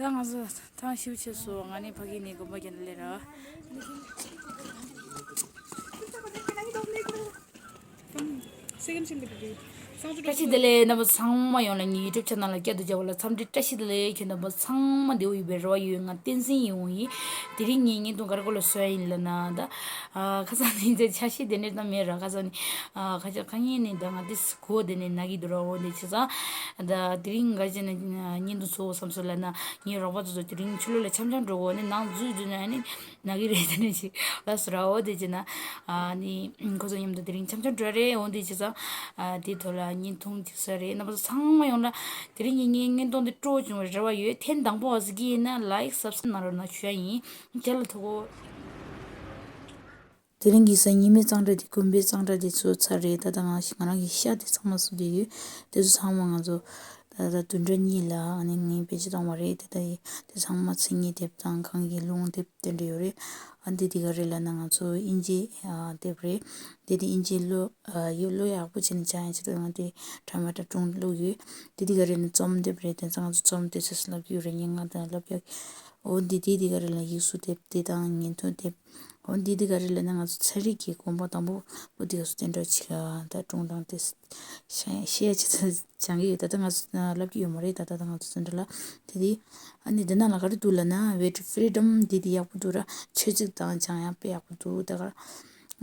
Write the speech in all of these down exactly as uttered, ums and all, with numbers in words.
ད་ང་ཚོ་ཐང་ཤིབ་ཆེ་སོ་ང་ནི་ཕ་གི་ནས་དགོན་པ་རྒྱ་ནས་སླེབས་ར། བཀྲ་ཤིས་བདེ་ལེགས། རྣམ་པ་ཚང་མ་ཡོངས་ལ་ངའི་YouTube channel ལ་བསྐྱར་དུ་མཇལ་བ་ལ་འཚམས་འདྲི་བཀྲ་ཤིས་བདེ་ལེགས། ཁྱེད་རྣམ་པ་ཚང་མ་བདེ་པོ་ཡོད་པའི་རེ་བ་ཡོད། ང་བསྟན་འཛིན་ཡིན་འོང་ཡིན། དེ་རིང་ངའི་བརྙན་ཐུང་ག་རེ་སྐོར་ལ་བཟོ་ཡ་ཡིན་ལབ་ན་ད། ཨ་ཁ་སང་ནས་འདི་འཆར་གཞི་དེ་འདྲ་ད་མེད་ར། ཁ་སང་ནས་ཨ་ཁ་ཆ་ཁ་ཉིན་ནས་ད་ང་དེ་གོ་དེ་ནས་ན་གི་འདུག་ར། འོ་འདི་བྱས་ཙང་ད་དེ་རིང་ག་རེ་བྱས་ན་བརྙན་ཐུང་བཟོ་བསམ་སོང་ལབ་ན་ངའི་རོགས་པ་ཚོ་ཚོ་དེ་རིང་ཕྱི་ལོགས་ལ་འཆམ་འཆམ་འགྲོ་གོ་ནས་ནང་འཛུལ་འཛུལ་ན་ནི། ན་གི་རེད། དེ་ནས་ཅིག་ལབ་སོང་ར། འོ་དེ་བྱས་ན་ཨ་ནི་ཁོ་ཚོ་མཉམ་དུ་དེ་རིང་འཆམ་འཆམ་འགྲོ་རེད། འོ་དེ་བྱས་ཙང་ཨ་དེའི་ཐོག་ལ་བརྙན་ཐུང་ཅིག་བཟོས་རེད། རྣམ་པ་ཚོ་ཚང་མ་ཡོངས་ལ་དེ་རིང་གི་ངའི་བརྙན་ཐུང་དེ་སྤྲོ་བོ་བྱུང་བའི་རེ་བ་ཡོད། ཐེངས་དང་པོ་བ་ཟིག་གི་ཡིན་ན་like subscribe གནང་རོགས་གནང་ཞུ་ཡ་ཡིན། རྒྱ་ལ་ཐུག་གོ། དེ་རིང་གི་གཟའ་ཉི་མའི་གཙང་སྦྲ་དེ་དགོན་པའི་གཙང་སྦྲ་དེ་ཚོ་ཚར་རེད། ད་ལྟ་ང་ང་རང་གི་ཤ་དེ་ཚང་མ་བཟོས་བསྡད་ཡོད། དེ་ཚོ་ཚང་མ་ང་ཚོ་ད་ལྟ་བདུན་ཕྲག་གཉིས་ལ་ཨ་ནི་ངས་བེད་སྤྱོད་བཏང་བ་རེད། དེ་ད་དེ་ཚང་མ་མཚན་ཉིད་དེབ་དང་གང་གི་རླུང་དེབ་དེ་འདྲ་ཡོད་རེད། ཨ་འདི་དེ་ག་རེ་ལབ་ན་ང་ཚོ་དབྱིན་ཇི་ཨ་དེབ་རེད། དེ་དེ་དབྱིན་ཇི་བློ་ཨ་ཡོད་བློ་ཡག་པོ་བྱས་ནས་སྦྱང་ཡ་ཆེད་དུ་ང་དེ་ཌ་ར་མ་ཌ་སྒྲུང་བླུགས་ཡོད། དེ་དེ་ག་རེ་ལབ་ན་རྩོམ་དེབ་རེད། དེ་ཚང་ང་ཚོ་རྩོམ་དེ་ཚོ་བསླབ་ཀྱི་ཡོད་རེད། སྙན་ངག་དང་བསླབ་ཀྱི་ཡོད། འོ་འདི་དེ་དེ་ག་རེ་ལབ་ན་ཡིག་གཟུགས་དེབ་དེ་དང་བརྙན་ཐུང་དེབ། འོ་འདི་འདི་ག་རེ་ལབ་ན་ང་ཚོ་ཚན་རིག་གི་དགོངས་པ་དང་པོ་པོ་འདི་ག་སུ་དེ་འདྲ་ཅིག་ཨ་ད་སྒྲུང་དང་དེ་ཤེས་ཤེས་ཡ་ཅི་ཚ་སྦྱང་གི་ཡོད། ད་ལྟ་ང་ཚོ་ལབ་ཀྱི་ཡོད་མ་རེད། ད་ད་ད་ང་ཚོ་ཚན་རིག་ལ་དེ་དེ་ཨ་ནི་འདི་ནང་ལ་ག་རེ་འདུག་ལབ་ན་Way to Freedom འདི་དེ་ཡག་པོ་འདུག་ར། ཆོས་ཚིགས་དང་སྦྱང་ཡ་དཔེ་ཡག་པོ་འདུག་ད་ག་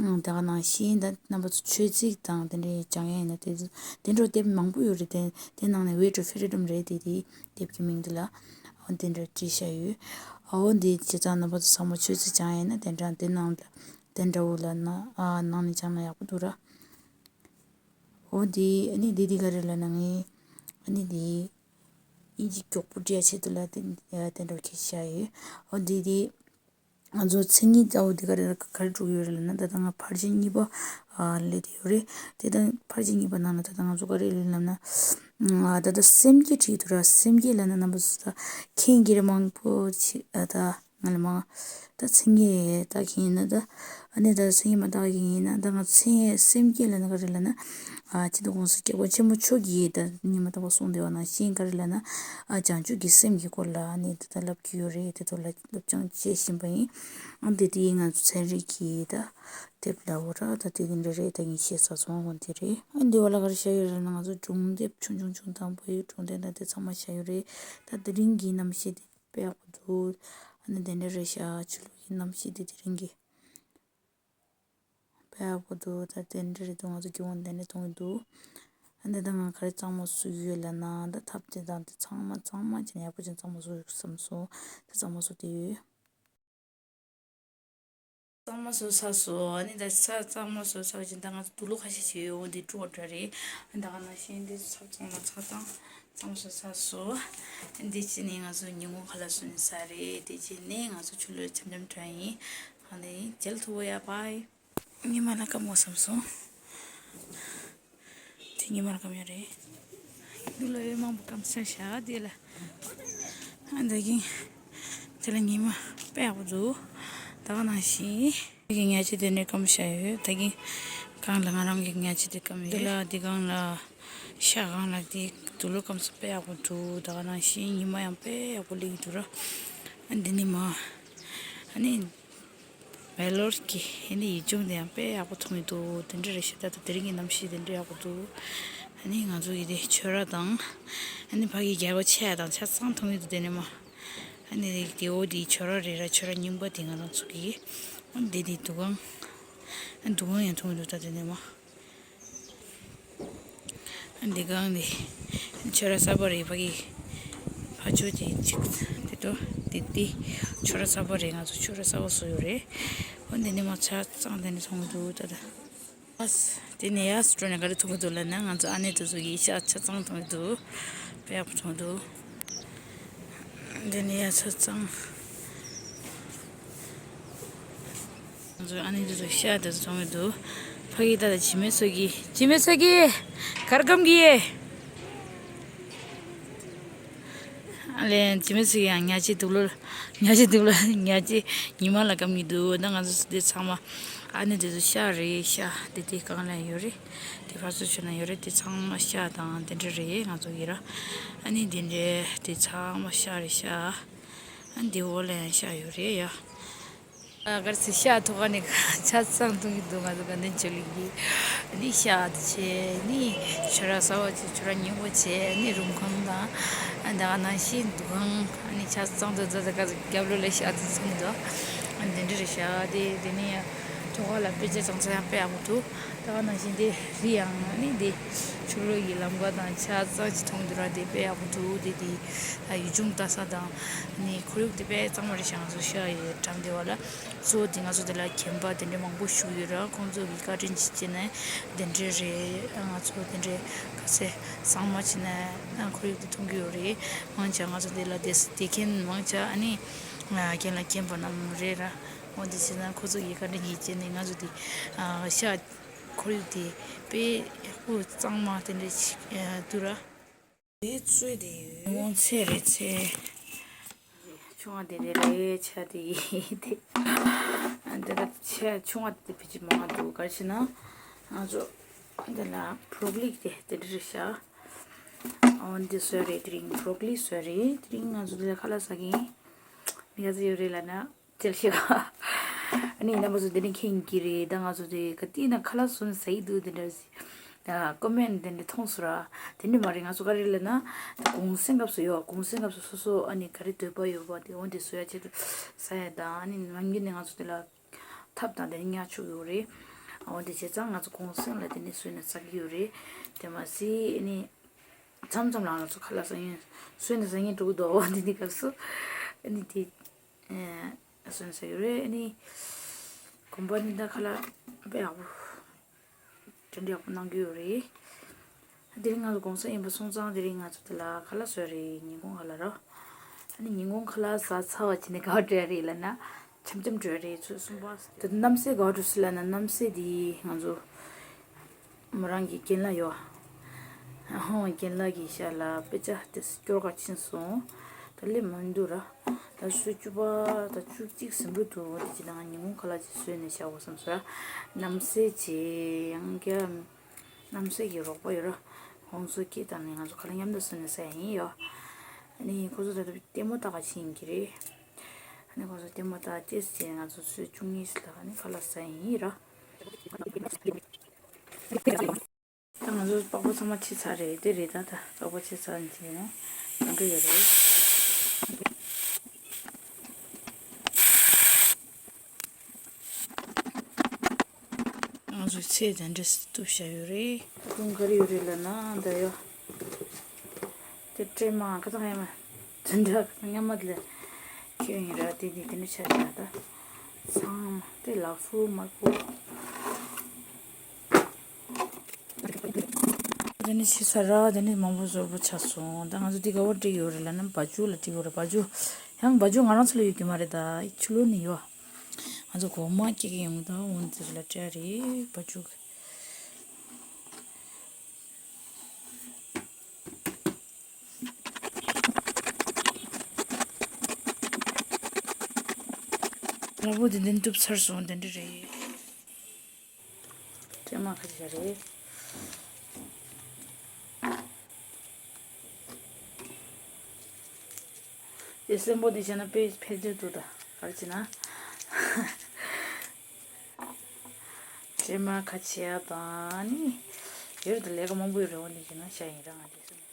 ད་ག་ནང་བཞིན་ད་རྣམ་པ་ཚོ་ཆོས་ཚིགས་དང་དེ་འདྲའི་སྦྱང་ཡ་ཡིན་ན་དེ་དེ་འདྲ་དེབ་མང་པོ་ཡོད་རེད། དེ་དེ་ནང་ནས་Way to Freedom རེད། དེ་དེ་དེབ་ཀྱི་མིང་འདི་ལ་འོ་དེ་འདྲ་བྲིས་བཞག་ཡོད། འོ་འདི་བྱས་ཙང་རྣམ་པ་ཚོ་ཚང་མ་ཆོས་ཚིགས་སྦྱང་ཡིན་ན་དེ་འདྲ་དེ་ནང་ལ་དེ་འདྲ་བོ་ལ་ན་ཨ་ནང་ནས་སྦྱང་ན་ཡག་པོ་འདུག་ར། འོ་འདི་ཨ་ནི་འདི་འདི་ག་རེ་ལབ་ན་ངས་ཨ་ནི་འདི་དབྱིན་ཇི་མགྱོགས་པོ་འབྲི་ཡ་ཆེད་དུ་ལ་དེ་དེ་འདྲ་བོ་ཁྱེར་བཞག་ཡོད། འོ་འདི་འདི་ང་ཚོ་མཚན་ཉིད་གཙོ་བོ་དེ་ག་རེ་ག་རེ་འགྲོ་གི་ཡོད་རེད་ལབ་ན་ད་ལྟ་ང་ཕར་ཕྱིན་གཉིས་པ་ཨ་སླེབས་བསྡད་ཡོད་རེད། དེ་ད་ཕར་ཕྱིན་གཉིས་པ་ནང་ལ་ད་ལྟ་ང་ཚོ་ག་རེ་ལབ་ན་ཨ་ད་ལྟ་སེམས་བསྐྱེད་བྲིས་འདུག་ར། སེམས་བསྐྱེད་ལབ་ན་རྣམ་པ་ཚོ་ད་མཁྱེན་གྱི་རེད། མང་པོ་ཅིག་ཨ་ད་ང་ལ་མ་ད་མཚན་ཉིད་ད་མཁྱེན་ཡིན་ན་ད་ཨ་ནི་ད་མཚན་ཉིད་མ་ད་མཁྱེན་ཡིན་ན་ད་ང་ཚེ་སེམས་བསྐྱེད་ལབ་ན་ག་རེ་ལབ་ན་ཨ་སྤྱི་ནོར་༸གོང་ས་༸སྐྱབས་མགོན་ཆེན་པོ་མཆོག་གིས་ད་ཉི་མ་རྟག་པར་གསུངས་བསྡད་པ་ནང་བཞིན་ག་རེ་ལབ་ན་ཨ་བྱང་ཆུབ་ཀྱི་སེམས་ཀྱི་སྐོར་ལ་ཨ་ནི་ད་ལྟ་ལབ་ཀྱི་ཡོད་རེད། དེ་ཚོ་ལ་སློབ་སྦྱོང་བྱེད་བཞིན་པ་ཡིན། ཨ་འདི་དེ་ང་ཚོ་ཚན་རིག་གི་ད་དེབ་ལ་འོ་ར་ད་དེ་གི་འདྲ་རེད། ད་ངས་བཤད་ཚར་སོང་། འོ་འདི་རེད། ཨ་འདི་བ་ལ་ག་རེ་བཞག་ཡོད་རེད་ན་ང་ཚོ་སྒྲུང་དེབ་ཆུང་ཆུང་ཆུང་དང་བོད་ཡིག་སྒྲུང་དེབ་ད་དེ་ཚང་མ་བཞག་ཡོད་རེད། ད་དེ་རིང་གི་གནམ་གཤིས་དེ་དཔེ་ཡག་པོ་འདུག་ཨ་ནི་དེ་འདྲ་རེད་ཤག་ཆུ་ལུག་གི་གནམ་གཤིས་དེ་དེ་རིང་གི་དཔེ་ཡག་པོ་འདུག་ད་དེ་འདྲ་རེད་འདུག་ང་ཚོ་སྐྱིད་པོ་དེ་འདྲ་མཐོང་གི་འདུག་ཨ་ནི་ད་ང་ག་རེ་གཙང་མ་བཟོ་གི་ཡོད་ལབ་ན་ད་ཐབ་དེ་དང་དེ་ཚང་མ་གཙང་མ་བྱས་ནས་ཡག་པོ་བྱས་ནས་གཙང་མ་བཟོ་དགོས་བསམ་སོང་། ད་གཙང་མ་བཟོ་བསྡད་ཡོད། གཙང་མ་བཟོ་ཚར་སོང་། ཨ་ནི་ད་ཚ་གཙང་མ་བཟོ་ཚར་བ་ཅིག་ད་ང་ཚོ་དུག་ལོག་ཁ་ཤས་ཤིག་ཡོད། འོ་འདི་བཀྲུ་བ་འདྲ་རེད། ད་ག་ནང་བཞིན་འདི་ཚོ་ཚབ་གཙང་མ་ཚ་གཙང་གཙང་མ་བཟོ་ཚར་སོང་། འདི་ཕྱི་ནས་ང་ཚོ་ཉིན་གུང་ཁ་ལག་བཟོ་ནས་ཟ་རེད། དེ་ཕྱི་ནས་ང་ཚོ་ཆུ་ལོག་འཆམ་འཆམ་འགྲོ་ཡིན། ཨ་ནི་རྗེས་ལ་ཐུག་གོ་ཡ། བྷའི། ཉི་མ་ལ་སྐམ་དགོས་བསམ་སོང་། དེ་ཉི་མ་ལ་སྐམ་ཡ་རེད། འདི་ལ་འོད་མང་པོ་སྐམ་ས་བཞག་དེ་ལ། ཨ་ད་གིན། དེ་ལ་ཉི་མ་དཔེ་ཡག་པོ་འདུག་ད་ག་ནང་བཞིན། དེ་གི་ཉལ་ཆས་དེ་ནས་སྐམ་བཞག་ཡོད། ད་གིན་སྒང་ལ་ང་རང་གི་ཉལ་ཆས་དེ་སྐམ་ཡོད། དེ་ལ་དེ་སྒང་ལ་ཤ་སྒང་ལ་དེ་དུག་ལོག་སྐམ་ས་དཔེ་ཡག་པོ་འདུག་ད་ག་ནང་བཞིན་ཉི་མ་ཡང་དཔེ་ཡག་པོ་སླེབས་ཀྱི་འདུག་ར། ཨ་འདི་ནི་མ། ཨ་ནི། བེ་ལོར་གྱི་ཨ་ནི་ཡུལ་ལྗོངས་དེ་ཡང་དཔེ་ཡག་པོ་མཐོང་གི་འདུག་དེ་འདྲ་རེད་ཤག་ད་ལྟ་དེ་རིང་གི་གནམ་གཤིས་དེ་འདྲ་ཡག་པོ་འདུག་ཨ་ནི་ང་ཚོ་གི་དེ་ཆོས་ར་དང་། ཨ་ནི་ཕ་གི་རྒྱལ་པོ་ཆེ་ཡ་དང་ཆ་ཚང་མཐོང་གི་འདུག་དེ་ནས་མ། ཨ་ནི་དེ་འོ་དེ་ཆོས་ར་རེད་ར། ཆོས་ར་རྙིང་པ་དེ་ང་རང་ཚོ་གི། ཨ་ནི་དེ་དེ་འདུ་ཁང་། ཨ་འདུ་ཁང་ཡང་མཐོང་གི་འདུག་ད་དེ་ནས་མ། འདི་སྒང་འདི་ཆོས་ར་གསར་པ་རེད། ཕ་གི་ཕ་ཆོས་དེ་གཅིག་དེ་ཏོ་དེ་དེ་ཆོས་ར་གསར་པ་རེད། ང་ཚོ་ཆོས་ར་གསར་པ་བཟོ་ཡོད་རེད། འོ་འདི་ནི་མ་ཆ་ཚང་དེ་ནི་མཐོང་གི་འདུག་ད་ད། ཨས་དེ་ནས་ཡར་སྤྲོ་ནས་ག་རེ་མཐོང་གི་འདུག་ལབ་ན་ང་ཚོ་ཨ་ནེ་དེ་ཚོ་གི་ཤ་ཆ་ཚང་མཐོང་གི་འདུག་དཔེ་ཡག་པོ་མཐོང་གི་འདུག་འདི་ནས་ཡར་ཚ་གཙང་། ང་ཚོའི་ཨ་ནེ་འདི་ཚོ་ཤ་དེ་ཚོ་བཙོང་གི་འདུག་ཕ་གི་ད་ལྟ་འཇིགས་མེད་མཚོ་སྐྱིད། འཇིགས་མེད་མཚོ་སྐྱིད། གར་སྐམ་གི་ཡེ། ཨ་ལས་འཇིགས་མེད་མཚོ་སྐྱིད་ཡང་ཉལ་ཆས་དུག་ལོག་ཉལ་ཆས་དུག་ལོག་ཉལ་ཆས་ཉི་མ་ལ་སྐམ་གི་འདུག་ད་ང་ཚོ་འདི་ཚང་མ་ ཨ་ནི་དེ་ཚོ་ཤ་རེད། ཤ་དེ་དེ་གང་ལ་ཡོད་རེད། དེ་ཕར་ཚུར་ཕྱོགས་ན་ཡོད་རེད། དེ་ཚང་མ་ཤ་དང་དེ་འདྲ་རེད། ང་ཚོ་ཡིན་ར། ཨ་ནི་དེ་འདྲ་དེ་ཚང་མ་ཤ་རེད། ཤ། ཨ་ནི་དེ་འོག་ལ་ཡང་ཤ་ཡོད་རེད་ཡ། ཨ་གར་སི་ཤ་ཐོག་ཁ་ནས་ཆ་ཚང་འཐུང་གི་འདུག་ང་ཚོ་དགའ་ལྡན་ཆོས་གླིང་གི། ཨ་ནི་ཤ་དེ་བྱས་ནི་ཆུ་ར་ཟ་བ་བྱས། ཆུ་ར་སྙིང་པོ་བྱས་ནི་རུམ་ཁང་དང་། ཨ་ད་ག་ནང་བཞིན་འདུ་ཁང་། ཨ་ནི་ཆ་ཚང་དུ་ཛ་ཛ་ག་ཟི་རྒྱབ་ལོགས་ལ་ཤ་དེ་ཚང་གི་འདུག་ཨ་དེ་འདྲ་རེད། ཤ་དེ་དེ་ནི་ཐོག་ཁ་ལ་དཔེ་ཆ་ཚང་ཚང་ཡང་དཔེ་ཡག་པོ་འདུག་ད་ག་ནང་བཞིན་དེ་རི་ཡང་ནི་དེ་ཕྱི་ལོགས་ཀྱི་ལམ་ཁ་དང་ཆ་ཚང་ཅིག་མཐོང་འདུག་ར། དེ་དཔེ་ཡག་པོ་འདུག་དེ་དེ་ཡུལ་ལྗོངས་ལྟ་ས་དང་ནི་ཁོར་ཡུག་དེ་དཔེ་གཙང་མ་རེད་ཤག་ང་ཚོ་ཤ་ཡི་འགྲམ་དེ་བ་ལ། གཙོ་བོ་དེ་ང་ཚོ་དེ་ལ་རྒན་པ་དེ་འདྲ་མང་པོ་བཞུགས་ཡོད་ར། ཁོང་ཚོ་གི་བཀའ་དྲིན་གྱིས་བྱས་ནས་དེ་འདྲ་རེད། ང་ཚོ་དེ་འདྲ་ག་ཚད་གཙང་མ་བྱས་ནས་ཁོར་ཡུག་དེ་མཐོང་གི་ཡོད་རེད། མང་ཆེ་ང་ཚོ་དེ་ལ་བསྡད་བསྡད་མཁན་མང་ཆེ་ཨ་ནི་རྒན་ལགས་རྒན་པ་རྣམས་རེད་ར། འོ་དེ་བྱས་ན་ཁོ་ཚོ་གི་བཀའ་དྲིན་གྱིས་བྱས་ནས་ང་ཚོ་དེ་ཤ་ཁོར་ཡུག་དེ་དཔེ་ཡག་པོ་གཙང་མ་དེ་འདྲ་ཞིག་འདུག་ར། དེ་ཚོས་དེ་ཡོད། ངོ་ཚེ་རེད་ཚེ། ཆུང་བ་དེ་དེ་རེད། ཆ་དེ་ཡིན་དེ། འདི་ལ་ཆ་ཆུང་བ་དེ་ཕི་ཅི་མང་འདུག་ག་རེ་བྱས་ན་ང་ཚོ་འདི་ལ་བྷྲོ་ཀོ་ལི་དེ་དེ་འདྲ་རེད་ཤག་འོ་འདི་བཟོས་རེད། དེ་རིང་བྷྲོ་ཀོ་ལི་བཟོས་རེད། དེ་རིང་ང་ཚོ་འདི་ལ་ཁ་ལག་ཟ་གི་ཡིན། མི་ག་ཚོད་ཡོད་རེད་ལབ་ན། ཅེར་ཤེས་ག་ཨ་ནི་རྣམ་པ་ཚོ་དེ་ནས་མཁྱེན་གྱི་རེད། ད་ང་ཚོ་དེ་ག་དུས་ན་ཁ་ལག་བཟོས་ནས་ཟ་ཡི་འདུག་དེ་འདྲ་ཟེར། ཀོ་མེན་དེ་འདྲ་མཐོང་སོང་ར། དེ་འདྲ་མ་རེད། ང་ཚོ་ག་རེ་ལབ་ན། ད་གུང་སེང་སྐབས་སུ་ཡོད། གུང་སེང་སྐབས་སུ་སོ་སོ་ཨ་ནི་ག་རེ་འདོད་པ་ཡོད་པ་དེ་འོ་དེ་བཟོ་ཡ་ཆེད་དུ་ཟ་ཡ་དང་། ཨ་ནི་ནམ་རྒྱུན་ནས་ང་ཚོ་དེ་ལ་ཐབ་དང་དེ་ནས་ཉར་ཆོག་གི་ཡོད་རེད། འོ་དེ་བྱས་ཙང་ང་ཚོ་གུང་སེང་ལ་དེ་ནས་བཟོས་ནས་ཟ་གི་ཡོད་རེད། དེ་མ་ཟད་ཨ་ནི་མཚམས་མཚམས་ལ་ང་ཚོ་ཁ་ལག་ཟ་ཡིན། བཟོས་ནས་ཟ་ཡིན་འགྲོ་གི་འདུག་འོ་དེ་འདི་སྐབས་སུ་ཨ་ནི་དེ། ཨ་སོན་ཟེར་ཡོད་རེད། ཨ་ནི་གོམ་པ་ནི་ད་ཁ་ལག་དཔེ་ཡག་པོ་དྲན་ཡག་པོ་གནང་གི་ཡོད་རེད། དེ་རིང་ང་ཚོ་གུང་སེང་ཡིན་པ་སོང་ཙང་དེ་རིང་ང་ཚོ་དེ་ལ་ཁ་ལག་བཟོས་རེད། ཉིན་གུང་ཁ་ལག་ར། ཨ་ནི་ཉིན་གུང་ཁ་ལག་ཟ་ཚར་བ་བྱས་ནས་ག་པར་འགྲོ་ཡ་རེད་ལབ་ན། འཆམ་འཆམ་འགྲོ་ཡ་རེད། ཚོད་གསུམ་པ། དེ་གནམ་སའི་ག་པར་འགྲོ་སྲིད་ལབ་ན། གནམ་སའི་དེ་ང་ཚོ་མོ་རང་གི་རྒན་ལགས་ཡོད། ཧོང་རྒན་ལགས་ཀྱི་ཞལ་ལ་དཔེ་ཆ་དེ་སྐྱོར་ག་ཕྱིན་སོང་། ད་སླེབས་མ་འདུག་ར། ད་ཆུ་ཚོད་བཅུ་པ་དང་བཅུ་གཅིག་ཟིན་འགྲོ་འདུག་དེ་བྱས་ན་ང་ཉིན་གུང་ཁ་ལག་ཅིག་བཟོས་ནས་བཞག་དགོས་བསམ་སོང་ར། གནམ་སའི་ཆེ་ཡང་བསྐྱར་གནམ་སའི་གི་རོགས་པ་ཡོད་ར། ཁོང་ཚོ་སྐད་བཏང་ནས་ང་ཚོ་ཁ་ལག་མཉམ་དུ་བཟོས་ནས་ཟ་ཡ་ཡིན་ཡོད། ཨ་ནི་ཁོ་ཚོ་ད་ལྟ་ལྟད་མོ་ལྟ་ག་ཕྱིན་གྱི་རེད། ཨ་ནི་ཁོ་ཚོ་ལྟད་མོ་ལྟ་ཅེས་བྱས་ང་ཚོ་ཆུ་ཚོད་བཅུ་གཉིས་ལ་ཨ་ནི་ཁ་ལག་ཟ་ཡ་ཡིན་ར། ད་ང་ཚོ་པགས་པ་ཚང་མ་ཕྱིས་ཚར་རེད། དེ་རེད། ད་ད་པགས་པ་ཕྱིས་ཚར་ནས་ནས་གང་འདྲ་ཡོད་རེད། ང་ཚོ་ཚེ་དེ་འདྲ་གཏུབ་བཞག་ཡོད་རེད། ད་དུང་ག་རེ་ཡོད་རེད་ལབ་ན་འདི་ཡོད། དེ་སྲན་མ་ཁ་ཚང་ཡ་མ་དེ་འདྲ་ཁ་ཚང་མཉམ་མ་དེ་ལ་ཁྱོད་ཡིན་ར། དེ་དེ་དེ་འདྲ་ཆགས་ཀྱི་ཡོད། ད་ཚང་མ་དེ་ལག་སུ་དམར་པོ། དེ་ནས་ཕྱིས་ཚར་ར། དེ་ནས་མང་པོ་བཟོ་པོ་ཆགས་སོང་། ད་ང་ཚོ་འདི་ག་པར་སྤྲད་ཡོད་རེད་ལབ་ན་བ་ཕྱུགས་ལ་སྤྲད་ཡོད་རེད། བ་ཕྱུགས་ཡང་བ་ཕྱུགས་ང་རང་ཚོ་ལ་ཡོད་ཀྱི་མ་རེད། ད་ཕྱི་ལོགས་ནས་ཡོད། ང་ཚོ་གོང་མ་སྐྱེ་གི་ཡོང་གི། ད་འོ་འདི་ཚོ་ལ་སྤྲད་རེད་བ་ཕྱུགས། ལ་བོ་དེ་འདི་གཏུབ་ཚར་སོང་། དེ་འདྲ་རེད། སྲན་མ་ཁ་ཤས་རེད། དེ་སྲན་པོ་དེ་བྱས་ན་དཔེ་ཕལ་ཆེར་འདུག་ད་ག་རེ་བྱས་ན། སྲན་མ་ཁ་ཤས་དང་ནི་ཡོད་རེད། ད་ལས་ཀ་མང་པོ་ཡོད་རེད། འོ་འདི་བྱས་ན་ཤ་ཡིན་ར། ང་དེ་སྲན་མ།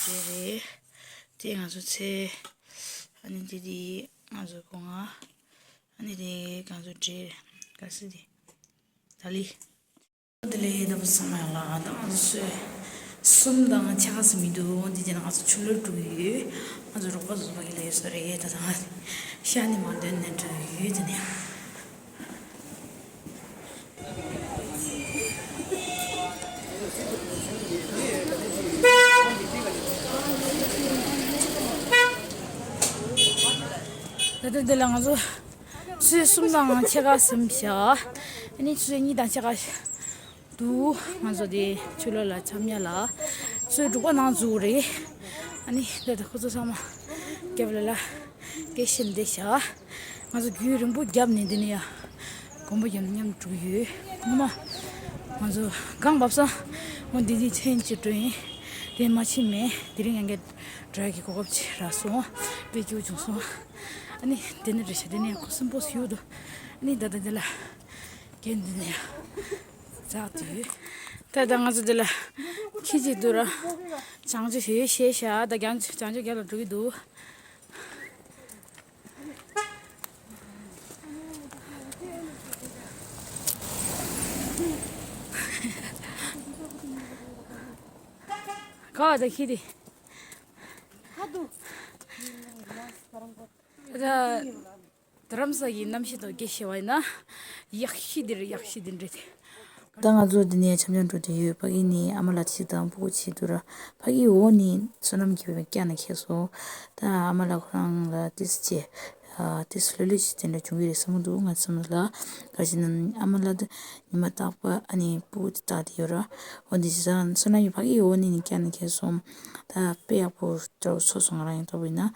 དེ་རེད། དེ་ང་ཚོ་ཚལ། ཨ་ནི་དེ་དེ་ང་ཚོ་སྒོ་ང་། ཨ་ནི་དེ་ང་ཚོ་འབྲས། ག་སི་དེ། ད་ལི། དེ་ལས་ད་བུ་ཚང་མ་ལ་ད་ང་ཚོ་སོས་གསུམ་དང་ཕྱེད་ཀ་ཙམ་མི་འདུག་འདི་དེ་ན་ང་ཚོ་ཆུ་ལོག་འགྲོ་གི་ཡོད། ང་ཚོ་རོགས་པ་བཟོ་པ་གི་ལས་སོ་རེད། ད་ད་ང་ཤ་ནི་མ་འདོན་ནས་འགྲོ་གི་ཡོད། དེ་ནས་ད་ལྟ་འདི་ལ་ང་ཚོ། ཆུ་ཚོད་གསུམ་དང་ཕྱེད་ཀ་ཟིན་བཞག་ཨ་ནི་ཆུ་ཚོད་གཉིས་དང་ཕྱེད་ཀ་འདུག་ང་ཚོ་དེ་ཆུ་ལོག་ལ་འཆམ་ཡ་ལ་ཆུ་ཚོད་དྲུག་པ་ནང་འཛུལ་རེད། ཨ་ནི་ད་ལྟ་ཁོ་ཚོ་ཚང་མ་རྒྱབ་ལ་ལ་སྐད་ཤེད་བསྡད་བཞག་ང་ཚོ་རྒྱུན་རིང་པོ་བརྒྱབ་ནས་འདི་ནས་ཡ་དགོན་པ་རྒྱབ་ནས་མཉམ་དུ་འགྲོ་གི་ཡོད། ངོ་མ་ང་ཚོ་གང་བབས་ས་ངོ་འདི་འདི་མཚན་གཅིག་འགྲོ་ཡིན། དེ་མ་ཕྱིན་མེད། དེ་རིང་ཡང་བསྐྱར་འགྲོ་ཡ་གི་གོ་སྐབས་ཅིག་རག་སོང་། དཔེ་སྐྱིད་པོ་བྱུང་སོང་། ཨ་ནི་དེ་ནི་རེད་ཤག་དེ་ནི་ཡང་ཁོ་སིམ་པོ་ཞིག་འདུག་ཨ་ནི་ད་ལྟ་འདི་ལ་རྒན་འདི་ནས་ཡང་འཛག་དུས། ད་ལྟ་ང་ཚོ་འདི་ལ་ཁྱི་གཅིག་འདུག་ར། བྱང་ཆུབ་ཞེས་བཤད་ཤག་ད་བྱང་ཆུབ་བྱང་ཆུབ་རྒྱབ་ལ་འགྲོ་གི་འདུག་ག་བ་ད་ཁྱི་དེ། ད་རྡ་རམ་ས་གི་གནམ་གཤིས་དང་སྐད་ཆ་བཤད་པ་ཡིན་ན། ཡག་ཤོས་འདི་རེད། ཡག་ཤོས་འདི་འདྲ་རེད། ད་ང་ཚོ་འདི་ནས་འཆམ་འཆམ་འགྲོ་དུས་ཡོད། ཕ་གི་ནས་ཨ་མ་ལགས་གཅིག་དང་སྤུ་གུ་གཅིག་འདུག་ར། ཕ་གི་འོག་ནས་བསོད་ནམས་ཀྱི་བཀྱག་ནས་ཁྱེར་སོང་། ད་ཨ་མ་ལགས་ཁོ་རང་ལ་ཏིས་ཅེ། ཏིས་ལྷོད་ལྷོད་ཅིག་དེ་འདྲ་བྱུང་གི་རེད་བསམ་གྱི་འདུག་ང་ཚོ་ལ། ག་ཅི་ན་ཨ་མ་ལགས་ད་ཉི་མ་རྟག་པར་ཨ་ནི་སྤུ་གུ་དེ་བལྟ་དེ་ཡོད་ར། འོ་འདི་ཅི་ཟ་བསོད་ནམས་ཀྱི་ཕ་གི་འོག་ནས་ནས་བཀྱག་ནས་ཁྱེར་སོང་། ད་དཔེ་ཡག་པོ་འདྲ་བོ་ཚོར་སོང་། ང་རང་ཡིན་ཐོག་ཡིན་ན།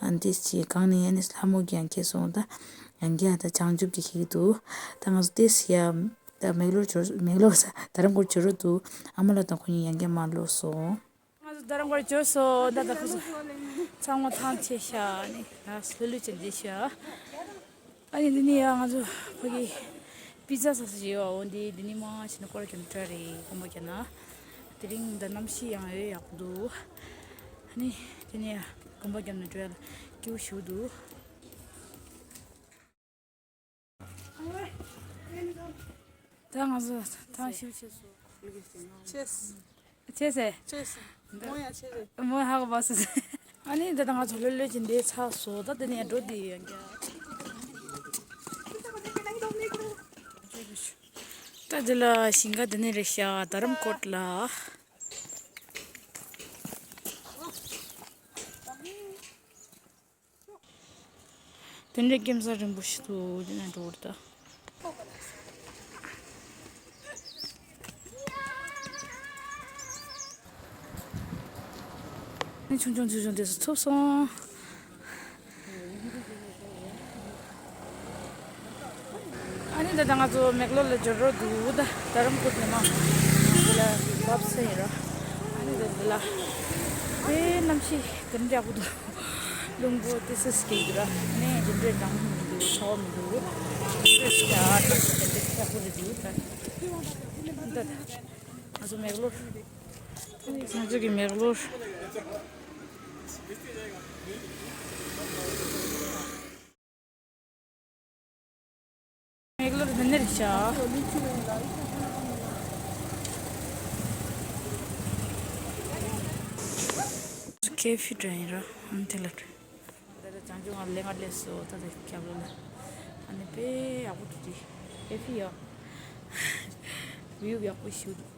ཨ་ནི་ཏིས་ཅེ་གང་ནས་ཨ་ནི་ལྷ་མོ་རྒྱག་ཁྱེར་སོང་། ད་ཡང་བསྐྱར་ད་བྱང་ཆུབ་ཀྱི་ཁྱེར་གྱི་འདུག་ད་ང་ཚོ་ཏིས་ཡ་ད་མེག་ལོར་འབྱོར། མེག་ལོར་ས་རྡ་རམ་སྐོར་འབྱོར་རོགས་འདུག་ཨ་མ་ལགས་དང་ཁོ་གཉིས་ཡང་བསྐྱར་མར་ལོག་སོང་། ང་ཚོ་རྡ་རམ་སྐོར་འབྱོར་སོང་། ད་ད་ཁོ་ཚོ་ཚང་མ་ཐང་ཆད་ཤག་ཨ་ནི་ང་ལྷོད་ལྷོད་ཅིག་བསྡད་ཤག་ཨ་ནི་འདི་ནས་ཡང་ང་ཚོ་ཕ་གི་པི་ཛ་ཟ་ས་ཞིག་ཡོད་པ། འོ་འདི་འདི་ནས་མར་ཕྱིན་ན་སྐོར་ར་ཀིལོ་མི་ཊར་རེད། དགོན་པ་བརྒྱབ་ན། དེ་རིང་ད་གནམ་གཤིས་ཡང་ཡོད་ཡག་པོ་འདུག་ཨ་ནི་འདི་ནས་ཡང་དགོན་པ་བརྒྱབ་ན་འགྲོ་ཡ་ལ་སྐྱིད་པོ་ཞེ་པོ་འདུག་ད་ང་ཚོ་ཐང་ཤིབ་ཆེ་སོ། ཆེས། ཆེ་སེ། ཆེས། མོ་ཡང་ཆེ་རེད། མོ་ཧ་གོ་བ་སོ་སེ། ཨ་ནི་ད་ལྟ་ང་ཚོ་ལྷོད་ལྷོད་ཀྱིས་འདིར་ཚར་སོང་། ད་དེ་ནས་འགྲོ་དེ་ཡོད་ཀྱང་། ད་འདི་ལ་ཞིང་ཁ་འདི་ནས་རེད་ཤག་རྡ་རམ་ཀོཊ་ལ། དེ་འདྲའི་ཀེམ་ས་རིང་པོ་ཞིག་འདུག་དེ་ནས་འགྲོ་བར་ད། ནི་ཆུང་ཆུང་ཆུང་ཆུང་དེ་ཚོ་ཐུབ་སོང་། ཨ་ནི་ད་ལྟ་ང་ཚོ་མེག་ལོར་ལ་འབྱོར་རོགས་འདུག་ད་རྡ་རམ་ཀོཊ་ནས་མར་ང་ཚོ་ལ་བབས་ཚར་ཡིན་ར། ཨ་ནི་ད་འདི་ལ་དཔེ་གནམ་གཤིས་དེ་འདྲ་ཡག་པོ་འདུག་རླུང་པོ་ཏི་སི་སྐྱེ་གི་ར། ནས་དེ་འདྲའི་གྲང་མོ་མི་འདུག་ཚ་བ་མི་འདུག་དེ་འདྲའི་ཤ་དེ་འདྲའི་ཡག་པོ་རེད་འདུག་ད་ད་ང་ཚོ་མེག་ལོར། ང་ཚོ་གི་མེག་ལོར། མེག་ལོར་འདི་ནས་རེད་ཤག་ཁེ་ཧྥི་འདྲ་ཡིན་ར། ཨ་ནི་དེ་ལ་འགྲོ། ད་ལྟ་བྱང་ཆུབ་ང་ལས་ང་སླེབས་སོང་། ད་ལྟ་རྒྱབ་ལོགས་ལ་ཨ་ནི་དཔེ་ཡག་པོ་འདུག་དེ་ཁེ་ཧྥི་ཡ། བིའུ་ཡག་པོ་ཞིག་འདུག